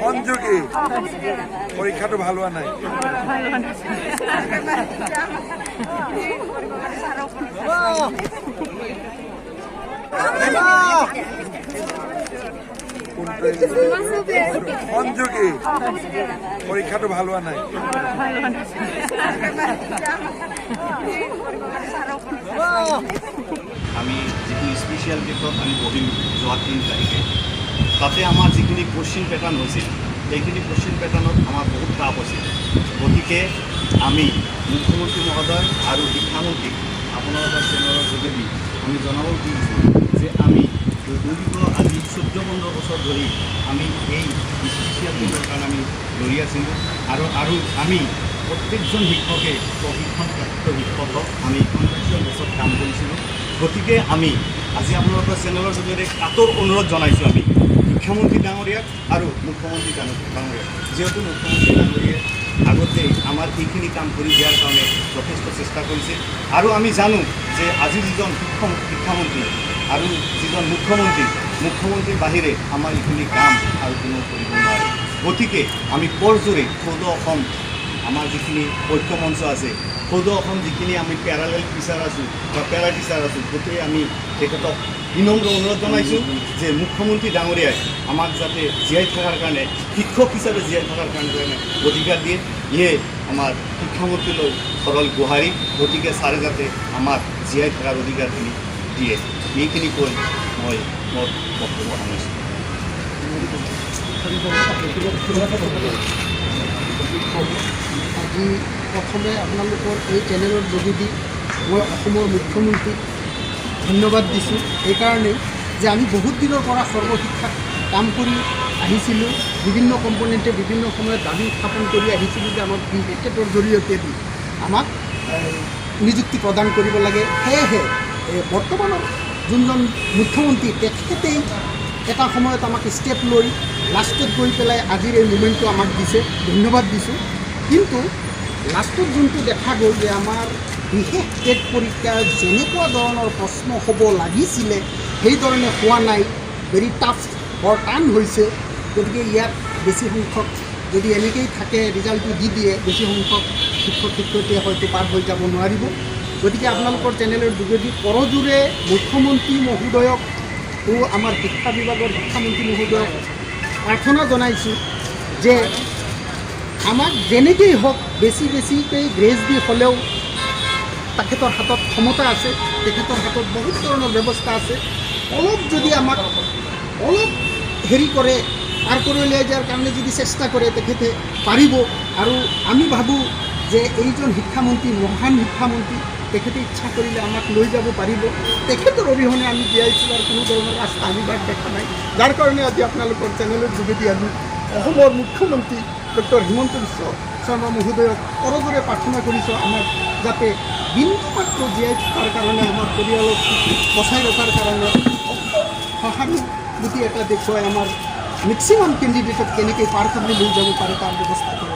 সংযোগী পৰীক্ষাটো ভাল হোৱা নাই। সংযোগী পৰীক্ষাটো ভাল হোৱা নাই। আমি যিটো স্পেচিয়েল টেটত আমি বহিলোঁ যোৱা 3 তাৰিখে, তাতে আমাৰ যিখিনি কুৱেশ্যন পেটাৰ্ণ হৈছিল সেইখিনি কুৱেশ্যন পেটাৰ্ণত আমাৰ বহুত টাফ হৈছিল। গতিকে আমি মুখ্যমন্ত্ৰী মহোদয় আৰু শিক্ষামন্ত্ৰীক আপোনালোকৰ চেনেলৰ যোগেদি আমি জনাব খুজিছোঁ যে আমি দীৰ্ঘ আজি 14-15 বছৰ ধৰি আমি এই স্পেচিয়েল টেটৰ কাৰণে আমি লৰি আছিলোঁ আৰু আৰু আমি প্ৰত্যেকজন শিক্ষকে প্ৰশিক্ষণপ্ৰাপ্ত শিক্ষকক আমি কণ্ট্ৰেকচুৱেল বেছত কাম কৰিছিলোঁ। গতিকে আমি আজি আপোনালোকৰ চেনেলৰ যোগেদি কাতৰ অনুৰোধ জনাইছোঁ আমি শিক্ষামন্ত্ৰী ডাঙৰীয়াক আৰু মুখ্যমন্ত্ৰী ডাঙৰীয়াক, যিহেতু মুখ্যমন্ত্ৰী ডাঙৰীয়াই আগতে আমাৰ এইখিনি কাম কৰি দিয়াৰ কাৰণে যথেষ্ট চেষ্টা কৰিছে। আৰু আমি জানো যে আজি যিজন শিক্ষামন্ত্ৰী আৰু যিজন মুখ্যমন্ত্ৰী, মুখ্যমন্ত্ৰীৰ বাহিৰে আমাৰ এইখিনি কাম আৰু কোনো কৰিব নোৱাৰে। গতিকে আমি কৰজোৰে সদৌ অসম আমাৰ যিখিনি ঐক্যমঞ্চ আছে, সদৌ অসম যিখিনি আমি পেৰালেল টিচাৰ আছোঁ বা পেৰা টিচাৰ আছোঁ, গোটেই আমি তেখেতক বিনম্ৰ অনুৰোধ জনাইছোঁ যে মুখ্যমন্ত্ৰী ডাঙৰীয়াই আমাক যাতে জীয়াই থকাৰ কাৰণে, শিক্ষক হিচাপে জীয়াই থকাৰ কাৰণে অধিকাৰ দিয়ে। ইয়ে আমাৰ শিক্ষামন্ত্ৰীলৈ সৰল গোহাৰি। গতিকে ছাৰে যাতে আমাক জীয়াই থকাৰ অধিকাৰখিনি দিয়ে, এইখিনি কৈ মই মোৰ বক্তব্য সামৰিছোঁ। আজি প্ৰথমে আপোনালোকৰ এই চেনেলৰ যোগেদি মই অসমৰ মুখ্যমন্ত্ৰীক ধন্যবাদ দিছোঁ এইকাৰণেই যে আমি বহুত দিনৰ পৰা সৰ্বশিক্ষাত কাম কৰি আহিছিলোঁ। বিভিন্ন কম্পনেণ্টে বিভিন্ন সময়ত দাবী উত্থাপন কৰি আহিছিলোঁ যে আমাক বিশেষ টেটৰ জৰিয়তে দি আমাক নিযুক্তি প্ৰদান কৰিব লাগে। সেয়েহে বৰ্তমানৰ যোনজন মুখ্যমন্ত্ৰী তেখেতেই এটা সময়ত আমাক ষ্টেপ লৈ লাষ্টত গৈ পেলাই আজিৰ এই মুমেণ্টটো আমাক দিছে, ধন্যবাদ দিছোঁ। কিন্তু লাষ্টত যোনটো দেখা গ'ল যে আমাৰ বিশেষ টেট পৰীক্ষাৰ যেনেকুৱা ধৰণৰ প্ৰশ্ন হ'ব লাগিছিলে সেইধৰণে হোৱা নাই, ভেৰি টাফ, বৰ টান হৈছে। গতিকে ইয়াত বেছি সংখ্যক যদি এনেকেই থাকে ৰিজাল্টটো দি দিয়ে, বেছি সংখ্যক শিক্ষক শিক্ষয়িত্ৰীয়ে হয়তো পাৰ হৈ যাব নোৱাৰিব। গতিকে আপোনালোকৰ চেনেলৰ যোগেদি কৰজোৰে মুখ্যমন্ত্ৰী মহোদয়ক ও আমাৰ শিক্ষা বিভাগৰ শিক্ষামন্ত্ৰী মহোদয়ক প্ৰাৰ্থনা জনাইছোঁ যে আমাক যেনেকেই হওক বেছি বেছিকৈ গ্ৰেজ দি হ'লেও তেখেতৰ হাতত ক্ষমতা আছে, তেখেতৰ হাতত বহুত ধৰণৰ ব্যৱস্থা আছে। অলপ যদি আমাক অলপ হেৰি কৰে, পাৰ কৰি উলিয়াই দিয়াৰ কাৰণে যদি চেষ্টা কৰে তেখেতে পাৰিব। আৰু আমি ভাবোঁ যে এইজন শিক্ষামন্ত্ৰী মহান শিক্ষামন্ত্ৰী, তেখেতে ইচ্ছা কৰিলে আমাক লৈ যাব পাৰিব। তেখেতৰ অবিহনে আমি জীয়াই চলাৰ কোনো ধৰণৰ ৰাস্তা আমি বাট দেখা নাই। যাৰ কাৰণে আজি আপোনালোকৰ চেনেলৰ যোগেদি আমি অসমৰ মুখ্যমন্ত্ৰী ডক্টৰ হিমন্ত বিশ্ব শৰ্মা মহোদয়ক কৰজোৰে প্ৰাৰ্থনা কৰিছোঁ আমাক যাতে বিন্দু মাত্ৰ জীয়াই থকাৰ কাৰণে, আমাৰ পৰিয়ালক বচাই ৰখাৰ কাৰণে সহানুভূতি এটা দেখুৱাই আমাৰ মেক্সিমাম কেণ্ডিডেটক কেনেকৈ পাৰ কৰি লৈ যাব পাৰে তাৰ ব্যৱস্থা কৰে।